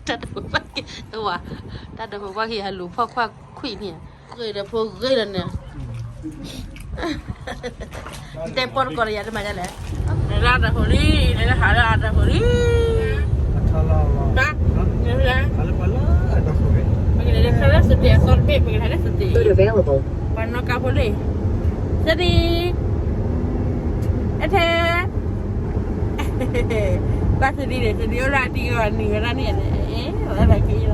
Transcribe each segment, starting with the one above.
တၢ်ဒိးဖိခွါက့ၤ, ဝါ, တၢ်ဒိးဖိခွါက့ၤ ဟဲလူၤဖီၣ်ခွါခွံၣ်န့ၣ်, ဂ့ၤဒီးဖိဂ့ၤလီၤန့ၣ်, တဲပီၣ်တကီးဒီးယၤတမၤဒ်လဲၣ်, လဲၤလၢအတၢ်ဖိလံ, လဲၤလၢဟးလၢအတၢ်ဖိလံ, ပကလဲၤလၢခရၢၣ်စတ့ၢ်အသီတဘ့ၣ် ပကလဲၤလၢစတ့ၢ်, ပှၤနီၢ်ကါဖိလံ, စတံ, အထဲ ဘၣ်သဒံန့ၣ် သဒံအိၣ်ဒၣ်တံၢ်ဂီၤ နံၤဝဲဒၣ်န့ၣ်, ဝဲဒၣ်က့ၤလီၤ,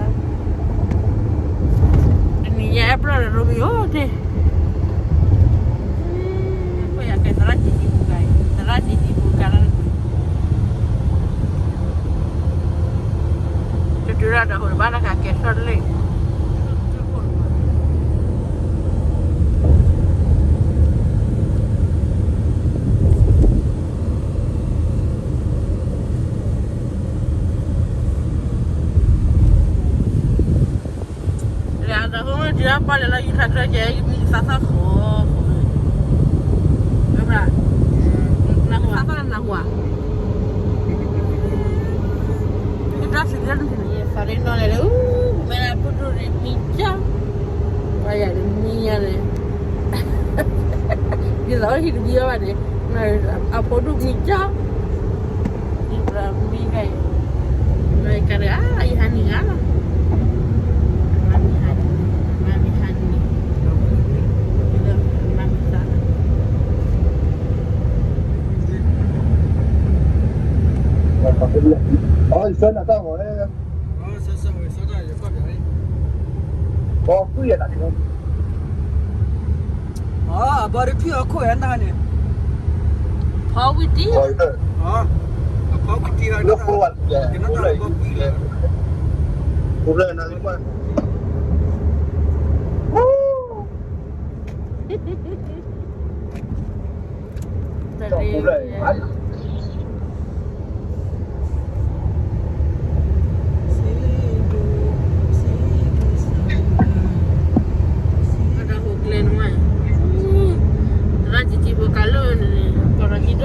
တနံၤညါအဲၣ်ပျီၢ်ဒီးရိမံၤအိၣ်တ့ၢ်, သရၣ်စံၣ်စံၣ်ပူၤကါ, သရၣ်စံၣ်စံၣ်ပူၤကါလီၤ, တတုၤရၣ်ဒီးဟိုတဘၣ်တၢ်ကကဲထီၣ်လံ လၢအတၢ်ဖိမ့ၢ်တုၤအပီၢ်လဲၤလီၤယူၤထးကြၢးကဲ ယမံၤသးသီၣ်ဃိ, နသးသီၣ်နဟူဧါ, ယတၢ်စံးလၢနသးရ့နီၣ်လဲၣ်လၢ မ့ၢ်လၢပဒိၣ်န့ၣ်မံၤကၠီ, ပှၤယၤန့ၣ်မံၤညါန့ၣ် ဒ်သိးဟံၣ်တမံၤအီၤဘၣ်န့ၣ်, အဖိဒိၣ်မံၤကၠီ, ယပြၢမံၤကါအံၤ, မံၤကါတဂၤ, ယဟးနံၤဧါ, မၤမံၤဟးနံၤ, မၤမံၤဟးနံၤ, မၤမံၤသး, အီ ယဆၢနၤတၢ်ဂီၤန့ၣ် အဘီဒုးထွံၣ်အီၤခိၣ်ဝဲနၤန့ၣ်, ဖီဝံၤတံၢ်, အဖီဝံၤတံၢ်, တၢ်လၢ တၢ်ဟူးကျဲနွံ, တရၣ်ကံကံဖိကါလၢာ်န့ၣ် ပှၤရၤကံဒိၣ်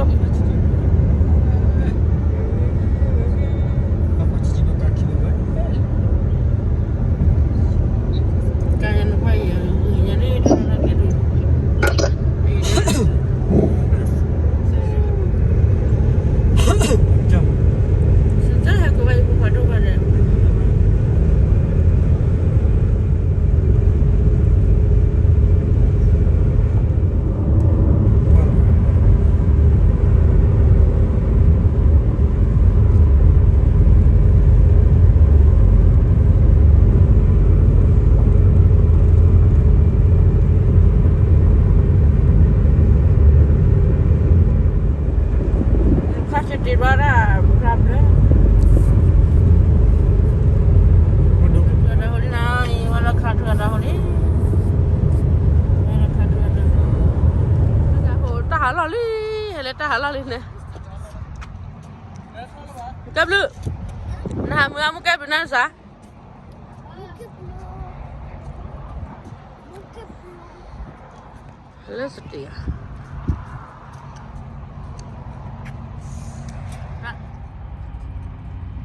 ကါယၤနကွၢ်ယၤ, ယၤန့ၣ်တၢ်ကဲဒိၣ်, စတၢ်ဟဲကဝဲယဖိခွါဒိၣ်ခွါဒီး ခါစတ့ဘျီဒၣ် ခါဘျၢ, ဝဲလၢခါထူအတၢ်ဟိလံ, ဝဲလၢခါထူအတၢ်ဟိ, တၢ်ဟးလီၢ်လံ, ဟဲလၢတၢ်ဟးလီၢ်လံန့ၣ်, ကဲဘျုး, နဟးမုာ်အမူ ကဲဘျုးနၤစၢ် လၢစတ့ဧါ,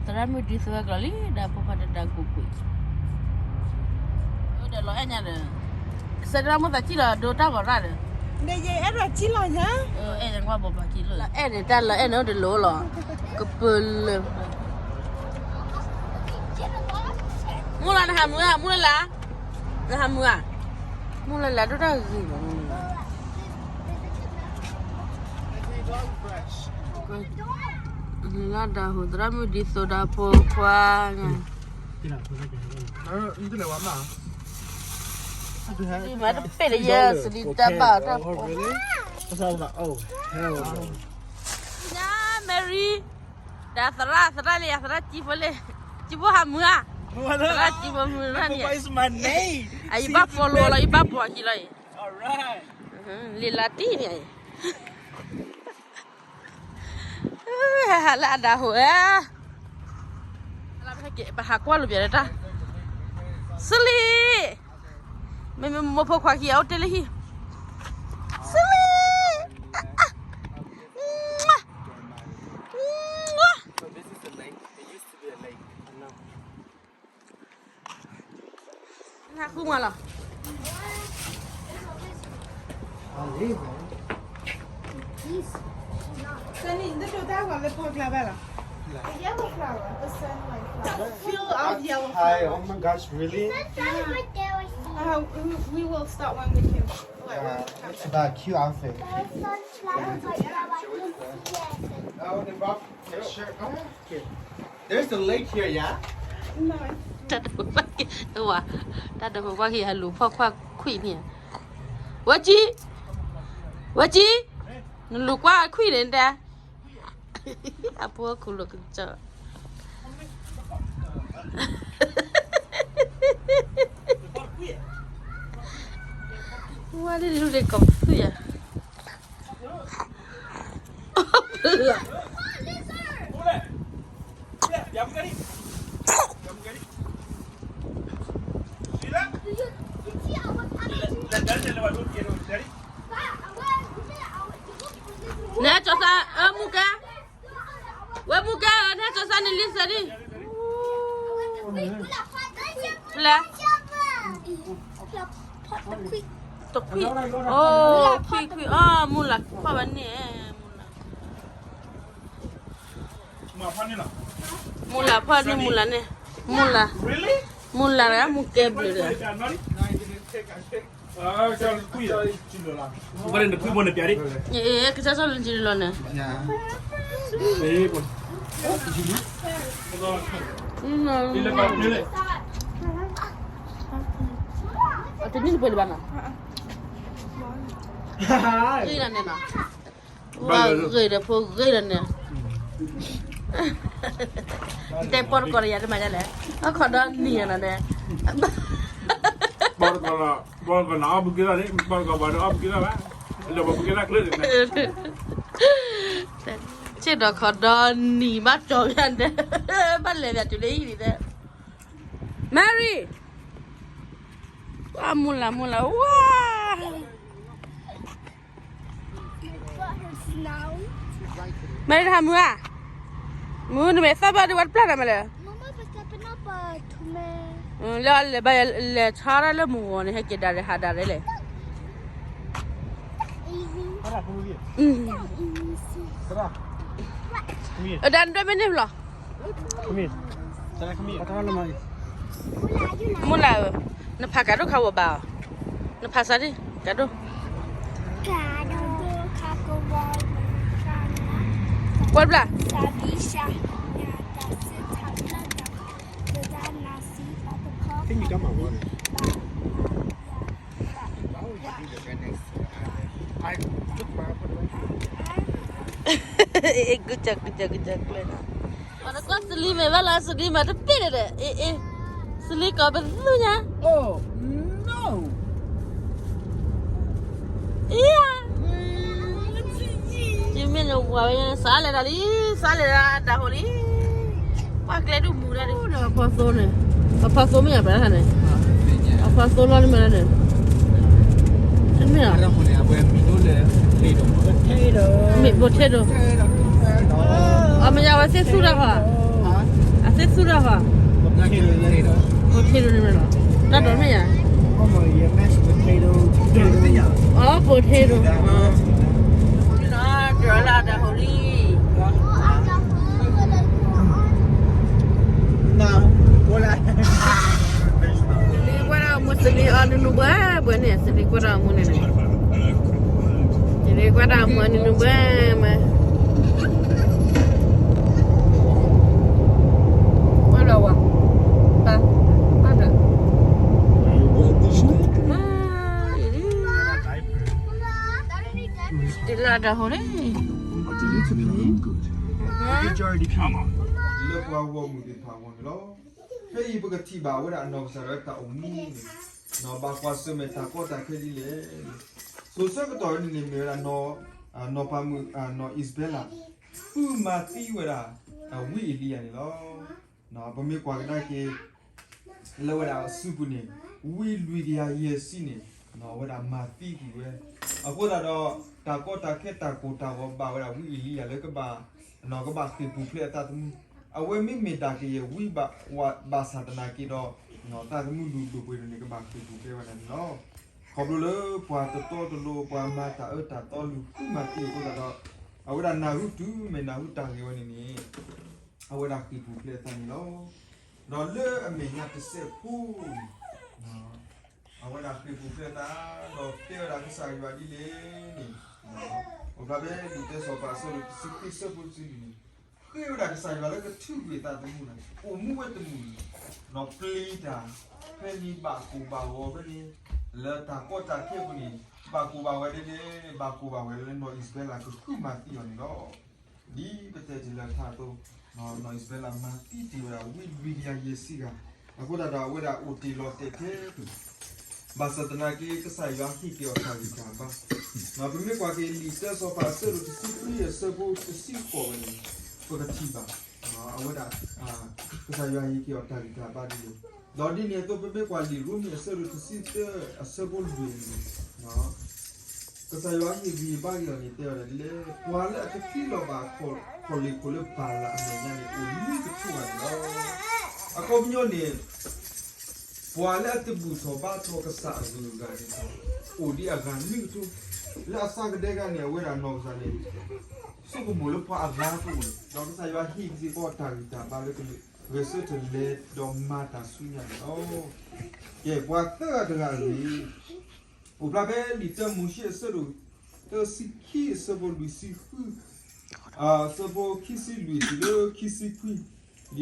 သရၣ်မုၣ်ဒ်သိးဝဲကျီလံ ဒီးဖိခွါတဒါကူကွံာ်, ဒီးလီၤအဲၣ်ညါဒီး, စဲဒၣ်မိၢ်သးစံၣ်လီၤ ဒိတၢ်ဂီၤရၣ်ဒီး, အဲၣ်ညါကွၢ်ဘီပျီခံလၢ, အဲၣ်န့ၣ်တၢ်လီၤအဲၣ်န့ၣ်အိၣ်တလိၤလီၤ, ကပၢလၢ မုၢ်လၢနဟးမုာ်ဧါ မုၢ်လၢ်လၢ်, နဟးမုာ်ဧါ, မုၢ်လၢ်လၢ်ဒိၣ်တၢ်ဂ့ၤမး, လၢဒၣ်ဟူးသရၣ်မုၣ်ဒ်သိးဒီးဖိခွါ, မၤတပ့ၢ်လၢယဲစလံတၢ်ဘၣ်တၢ်ဖိ, ညါ Mary ဒီးသရၣ် သရၣ်လံယၤ သရၣ်ကံဖိလံ, ကံဖိဟးမုာ်ဧါ, သရၣ်ကံဖိမုာ်လၢန့ᣣ်, အယဘၣ် follow လီၤ ယဘၣ်ပိာ်ခံလီၤအံၤ, လံလၢတံၢ်န့ၣ်အံၤ, ဟးလၢအဒၣ်ဟူးဧါ, ပဟးကွၢ်လိာ်ပျဲၢ်လၢတၢ်, စလံ, မ့မ့ၢ်မိၢ်ဖိခွါခံဂၤအိၣ်တ့ၢ်လၢဟံၣ်, စလံ, အါ, အါ, အါ. ဟးဃုမးလီၤ. Sunny, the door that one, the pork la bella. A yellow flower, the sunlight flower. Full of yellow flower. Hi, oh my gosh, really? Uh, we, we will start one with him. Like, when we come back. It's about a cute outfit. There's sunflowers like that, like, you see it. Oh, the rock picture. Oh, okay. There's a lake here, yeah? No. တၢ်ဒိးပှၤက့ၤ, ဝါ, တၢ်ဒိးပှၤက့ၤ ဟဲလူၤဖီၣ်ခွါခွံၣ်န့ၣ်, ဝဲကၠံ, ဝဲကၠံ, နလူၤကွၢ်ခွံၣ်န့ၣ်တဲ, အဖိအခိၣ်လိာ်ကစီၣ်, ဝါလံလူၤဒ့ကိးပသူယၤ. Nehá cawsá, မူကဲ, ဝဲမူကဲနဟဲကျီစၢ်န့ၣ်လံစဲဒံ, လဲ, တခွံၣ်, အိၣ်ခွံၣ်ခွံၣ်, အိၣ်မူလၢ်ဖီၣ်ဘၣ်န့ၣ်, မူလၢ်ဖီၣ်န့ၣ်, မူလၢ်န့ၣ်, မူလၢ်, မူလၢ်တဂၤ မူကဲဘျုးတဂၤ. ကစၢ်ဆီၣ်လၢနကလီၤန့ၣ်, အတနံၣ်တပှဲၤလၢၤဘၣ်နီၤ, ဂ့ၤလီၤန့ၣ်နီၤ, ဝါဂ့ၤဒီးဖိဂ့ၤလီၤန့ၣ်, တဲပီၢ်တကီးဒီးယၤတမၤဒ်လဲၣ်, အခီၣ်ဒီနံၤနီၤန့ၣ်, ပီၢ်တကီးလီၤ, ပီၢ်တကီးန့ၣ် အီၣ်ဘုက့ၤသၣ်န့ၣ်, ပီၢ်တကီးဘၣ်ဒီးအီၣ်ဘုက့ၤသၣ်ဘၣ်, လၢပှၤဘုက့ၤသၣ်ချၢန့ၣ်, ဆ့ၣ်ဒီးခီဒီနံၤဘၣ်ကၠီၤယၤန့ၣ်, ဘၣ်လဲၤဘၣ်တုၤလၢဟံၣ်န့ၣ်, Mary, ဝါမူလၢ်မူလၢ်, ဝါ မ့ၢ်တဟးမုာ်ဧါ, မုာ်နမ့ၢ်သၣ်ဘၣ်ဒ်ဝဲတပျၢ်တၢ်မးလၢ, လၢလဲၤဘၣ်လဲၤဆါတၢ်လၢမုၢ်ဂီၤန့ၣ် ဟဲက့ၤဒၣ်လဲာ်ဟးဒၣ်လဲာ်လဲၣ်, အဒၣ်နဒွဲၣ်မ့ၢ်န့ၣ်လီၤ. မူလၢ်ဧၢ, နဖးကးဒိၣ်ခါဝဲဘၣ်, နဖးစးဒ်, ကးဒိၣ်, ကွၢ်ဘျၣ်, ဂုၢ်ကၢ်ဂုၢ်ကၢ်ဂုၢ်ကၢ်ကျဲနီၤ. ပှၤတကွၢ်စလံမဲာ်ဘၣ်လၢစလံမၤတပ့ၢ်ဒီး, အ့ အ့ စလံကိးပသူညါ, အ့ ယမ့ၢ်နဝၤဝဲညါ စးလဲၤဒီးလံ, စးလဲၤဒီးတၢ်ဟိလံ, ပှၤကျဲဒိၣ်မူဒၣ်လံ, ဒီးအဖီသိန့ၣ်, အဖီသိမ့ၢ်ယၤပှၤတခါန့ၣ်, အဖီသိလီၤန့ၣ်မ့ၢ်န့ၣ်, တမ့ၢ်လီၤ, မ့ၢ် potato, အမ့ၢ်ယၤဝဲသ့ၣ်သူၣ်တၢ်ဃီ, အသ့ၣ်သူၣ်တၢ်ဃီ, potato န့ၣ်မ့ၢ်လီၤ, တၢ်ဒိးမ့ၢ်ယၤ, အ potato, လၢတၢ်ဟိလံ, စလံကွၢ်တၢ်မူ စလံအီၤနူနူဘှဲဘှဲန့ၣ်, စလံကွၢ်တၢ်မူန့ၣ်, စလံကွၢ်တၢ်မူနူနူဘှဲမး, ကွၢ်လီၤဝဲ, ပၢ်, ပၢ်ဘျၣ်, တုၤလၢတၢ်ဟိန့ၣ်, လၢပှၤဂီၢ်မုၢ်သ့ၣ်တဖၣ်အဂီၢ်န့ၣ်လီၤ. ဖဲအံၤပကထံၣ်ဘၣ်ဝဲဒၣ်အနီၢ်ကစၢ်ဒၣ်ဝဲတၢ်အိၣ်မူန့ၣ်, ဘၣ်ကွၢ်ဆၢၣ်မဲာ်တၢ်ကီတၢ်ခဲဒ်လဲၣ်. စိၤဆၢကတီၢ်ဝဲန့ၣ်န့ၣ် မ့ၢ်ဝဲဒၣ် နီၢ်ပၤမုၣ် နီၢ်အံၣ်စဘဲလး ပုၢ်မၤသံဝဲဒၣ် ဝံအ့လံယၤန့ၣ်လီၤ. ပမ့ၢ်ကွၢ်ကဒါက့ၤ လၢဝဲဒၣ်အစုပူၤန့ၣ် ဝံလွံၢ်ကယၤယဲၢ်ဆံန့ၣ် အဝဲဒၣ်မၤသံကွံာ်ဝဲ. အဃိသတးဒီး တၢ်ကီတၢ်ခဲတၢ်ကိၢ်တၢ်ဂီၤဘၣ်ဝဲဒၣ်ဝံအ့လံယၤလၢကဘၣ် ကဘၣ်ဃ့ၢ်ပူၤဖျဲးအသးသမူ, အဝဲမ့မ့ၢ်တၢ်ကယဲၢ်ဝံဘၣ်ဆၣ်သနာ်က့ဒီး သးသမူဒူၣ်ဒိၣ်ပှ့ၤဒိၣ်န့ၣ် ကဘၣ်ဃ့ၢ်ပူၤဖျဲးဝဲဒၣ်န့ၣ်လီၤ. ခီဖျိလၢပှၤတတီတလိၤ ပှၤမၤတၢ်အၢတၢ်သီ လူၤဃုမၤသံအဃိသတးဒီး အဝဲဒၣ်နၢ်ဟူတုၤမ့ၢ်နၢ်ဟူတၢ်ဂ့ၢ်ဝဲန့ၣ်န့ၣ် အဝဲဒၣ်ဃ့ၢ်ပူၤဖျဲးအသးန့ၣ်လီၤ. ဒီးလၢအမဲာ်ညါတစဲးဖိန့ၣ် အဝဲဒၣ်ဃ့ၢ်ပူၤဖျဲးအသး ဒီးတဲဝဲဒၣ်ကစၢ်ယွၤဒ်လဲၣ်န့ၣ် အိၣ်ဖျါဖဲလံာ်တၢစီၤပၤအဆၢဒိၣ်တဆံခွံအဆၢဖိတဆံလွံၢ်န့ၣ် ဃ့ဝဲဒၣ်ကစၢ်ယွၤလၢကထုးကွံာ်အသးသမူန့ၣ် အိၣ်မူဝဲတမုာ်လၢၤဘၣ်, ဒီးပျံၤတၢ်ဖဲန့ၣ် ဘၣ်ကိၢ်ဘၣ်ဂီၤဖဲန့ၣ် လၢတၢ်ကီတၢ်ခဲအပူၤန့ၣ် ဘၣ်ကိၢ်ဘၣ်ဂီၤဒ်လဲၣ်, ဘၣ်ကိၢ်ဘၣ်ဂီၤလၢနီၢ်အံၣ်စဘဲလးကဃုမၤသံအီၤန့ၣ်လီၤ. ဒ်ပတဲတ့ၢ်လၢထးအသိး နီၢ်အံၣ်စဘဲလးမၤသံတ့ၢ်ဝဲဒၣ်ဝံလွံၢ်ကယၤယဲၢ်ဆံဂၤ, အဃိသတးဒီးအဝဲဒၣ်အိၣ်တ့ၢ်လီၤတဲာ်ထဲ ဘၣ်ဆၣ်သနာ်က့ ကစၢ်ယွၤဟ့ၣ်က့ၤအီၤတၢ်ဂံၢ်တၢ်ဘါ, ပမ့ၢ်ကွၢ်က့ၤလံာ်တၢစီၤပၤအဆၢဒိၣ်တဆံခွံအဆၢဖိတဆံဃိးဝဲန့ၣ် ပကထံၣ်ဘၣ် အဝဲဒၣ် ကစၢ်ယွၤဟ့ၣ်က့ၤအီၤတၢ်ဂံၢ်တၢ်ဘါဒ်န့ၣ်, ဒီးဒ်န့ၣ်အသိး ပမ့ၢ်ကွၢ်လံာ်ရိမ့ၤအဆၢဒိၣ်တဆံသၢအဆၢဖိလွံၢ်န့ၣ် ကစၢ်ယွၤဟ့ၣ်ဂံၢ်ဘါက့ၤအီၤန့ၣ် တဲဝဲဒၣ်ဒ်လဲၣ်, ပှၤလၢအတသံလီၤဘၣ်ခီၣ်လ့ၣ်ခိၣ်လၢပၢ်လၢ်အမဲာ်ညါန့ၣ် အိၣ်နွံကထိဘၣ်န့ၣ်လီၤ. အခီပညီန့ၣ် ပှၤလၢအတဘူၣ်ထီၣ်ဘါထီၣ်ကစၢ်အဂုၤအဂၤန့ၣ် အိၣ်ဒံးအဂၤနွံကထိ, လၢအသးကဒဲကန့ၣ် အဝဲဒၣ်နီၢ်ကစၢ်န့ၣ် ဆိကမိၣ်လၢပှၤအဂၤတအိၣ်န့ၣ် ဒီးကစၢ်ယွၤဟ့ၣ်က့ၤအီၤတၢ်ဂံၢ်တၢ်ဘါလၢကဂဲၤဆၢထၢၣ်လဲၤ ဒီးမၤတၢ်ဆူညါန့ၣ်လီၤ. ကဲ ပှၤသၢဂၤတဂၤအဂ့ၢ် အိၣ်ဖျါဖဲလံာ်တၢမိၤၡ့အဆၢဒိၣ် သၢဆံခံအဆၢဖိလွံၢ်ဆံဃု အဆၢဖိခံဆံလွံၢ်တုၤလၢခံဆံခွံ, လံာ်တၢစီၤပၤအဆၢဒိၣ်သၢ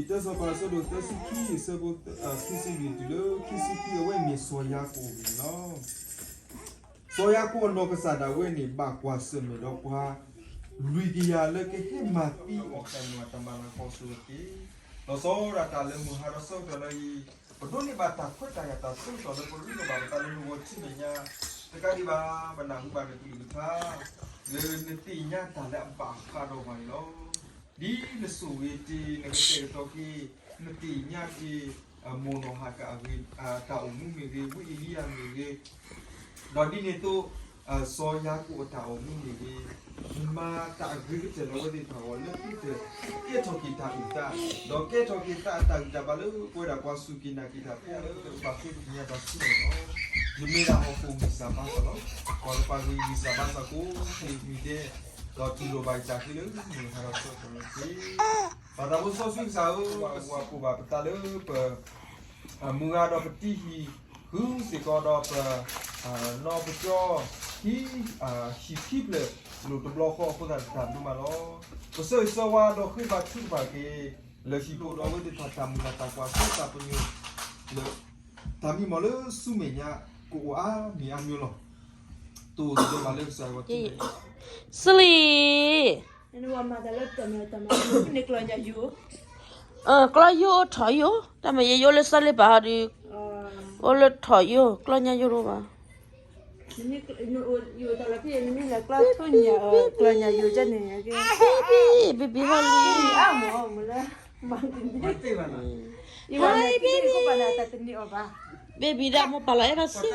ဆံခံအဆၢဖိခံဆံလွံၢ်တုၤလၢခံဆံခွံ အဝဲမ့ၢ်စီၤယၤကိာ်အဂ့ၢ်န့ၣ်လီၤ. စီၤယၤကိာ်အနီၢ်ကစၢ်ဒၣ်ဝဲန့ၣ် ဘၣ်ကွၢ်ဆၢၣ်မဲာ်ဒီးပှၤ လွံၢ်ကယၤလၢကဟဲမၤသံအီၤ တၢ်နုာ်တၢ်မၤလၤကပီၤအစိၤက့ၤ, လီၤဆီဒၣ်တၢ်လၢမုၢ်ဟါဒီးဆၢကတီၢ်လၢအံၤ ပဒိးန့ၢ်ဘၣ်တၢ်ခွဲးတၢ်ယာ်တၢ်ဆၢကတီၢ်လၢပရ့လိာ်ဘၣ်ပသးလၢနဂီၢ်ထံမဲာ်ညါ, တကးဒံးဘၣ် ပနၢ်ဟူဘၣ်နကလုၢ်ကထါ လၢနသ့ၣ်ညါတၢ်လၢအဘၣ်ဃးဒီးပှၤန့ၣ်လီၤ. ဒ်နဆိၣ်ဂ့ၤတ့ၢ် နကတဲာ်ကတီၤက့ၤ နသ့ၣ်ညါက့ၤ မိၢ်နီၢ်ဟၤကၤအဂ့ၢ် တၢ်အိၣ်မူမ့ၢ်ဂ့ၤ, ဝံအ့လံယၤမ့ၢ်ဂ့ၤ, ဒီးဒ်န့ၣ်အသိး စီၤယၤကိာ်အတၢ်အိၣ်မူမ့ၢ်ဂ့ၤ, နမၤတၢ်အဂ့ၤကတၢၢ်လၢအဝဲသ့ၣ်တဖၣ်အဂီၢ် လၢသုတကဲထီၣ်က့ၤတၢ်အုၣ်သး, ဒီးကဲထီၣ်က့ၤသးအတၢ်ဂံၢ်တၢ်ဘါလၢ ပဝဲဒၣ်ပှၤစူၢ်က့ၤနာ်က့ၤတၢ်ဖိလၢပဘၣ်ဃ့ကညးတၢ်ဆူန့ၣ်လီၤ. ယမ့ၢ်ဒၣ်ဟီၣ်ခိၣ်ဂံၢ်စၢ်ဘါစၢ်လီၤ. ကွၢ်ကပၤဂ့ၤဂံၢ်စၢ်ဘါစၢ်ကိးဂၤဒဲး, ဒီးတူၢ်လိာ်ဘၣ်ယတၢ်ဃ့လၢမုၢ်ဟါဒီးဆၢကတီၢ်န့ၣ်တက့ၢ်. ပၢ်သးဘိစီဆှံကစၢ်ဧၢ, ပဝဲပှၤကိးဘၣ်ပသးလၢပ မုၢ်ဂၤဒီးပတံၤဟံၣ် ဃုစ့ၢ်ကီးဒီးပ နီၢ်ပကၠီ ဟံၣ် ဟံၣ်ခံဖျၢၣ် လိၣ်တဘျီဃီအဃိသတး တၢ်ဘျုးမးလီၤ. ပဆၢဂ့ၤဆၢဝါဒီးဃ့ဘါထုကဖၣ်က့ၤ လၢဟံၣ်ဖိဒီးအဝဲသ့ၣ်တဖၣ်တၢ်မုၢ်လၢ်တၢ်ကွၢ်စိတၢ်ပညိၣ် လၢ တၢ်မံမီၢ်လၢဆူမဲာ်ညါ ကအိၣ်အါမံၤအါမံၤလီၤ. တိၢ်သဒၢဘၣ်လၢကစၢ်ယွၤ စလံ ကျီၢ်ယိၣ် ထီၣ်ယိၣ်, တၢ်မ့ၢ်ယဲယအိၣ်လၢစလ့ပၢ်ဟီဒီး အိၣ်လၢထီၣ်ယိၣ် ကျီၢ်ညါယိၣ်တအိၣ်ဘၣ်. ယိၣ်တၢ်လၢဖဲနမ့ၢ်လဲၤကျီၢ်ထူၣ်ညါ ကျီၢ်ညါယိၣ်ကန့ၣ် baby, baby ဟီလံ အမ့ၢ် baby ဒၣ်မိၢ်ပၢ်လီၤအဲၣ်ဘၣ်စ့